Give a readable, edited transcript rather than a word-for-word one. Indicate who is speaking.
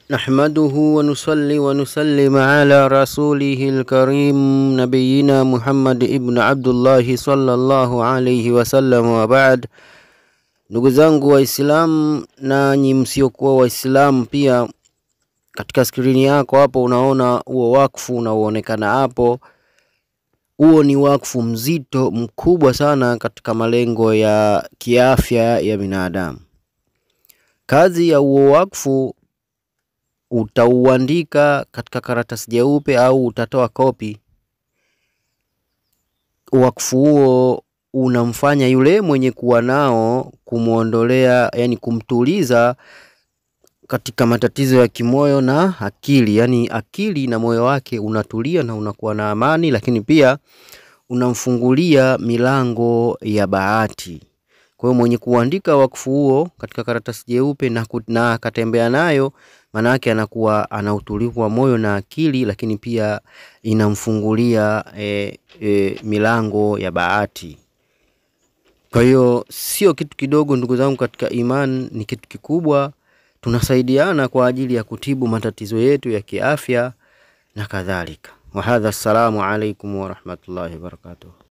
Speaker 1: Nahmaduhu wa nusalli wa nusallim ala rasulihil karim nabiyina Muhammad ibn Abdullahi sallallahu alayhi wasallam wa ba'd. Ndugu zangu Waislamu nanyi msiokuwa Waislamu pia, katika skrini yako hapo unaona huo wakfu unaoonekana hapo. Huo ni wakfu mzito mkubwa sana katika malengo ya kiafya ya binadamu. Kazi ya huo wakfu utauandika katika karatasi jeupe au utatoa kopi. Wakfu huo unamfanya yule mwenye kuwa nao kumuondolea, yani kumtuliza katika matatizo ya kimoyo na akili, yani akili na moyo wake unatulia na unakuwa na amani, lakini pia unamfungulia milango ya bahati. Kwa hiyo mwenye kuandika wakfu huo katika karatasi jeupe na akatembea nayo, maana yake anakuwa ana utulivu wa moyo na akili, lakini pia inamfungulia milango ya bahati. Kwa hiyo sio kitu kidogo ndugu zangu katika iman, ni kitu kikubwa. Tunasaidiana kwa ajili ya kutibu matatizo yetu ya kiafya na kadhalika. Wa hadha, assalamu alaikum wa rahmatullahi wa barakatuh.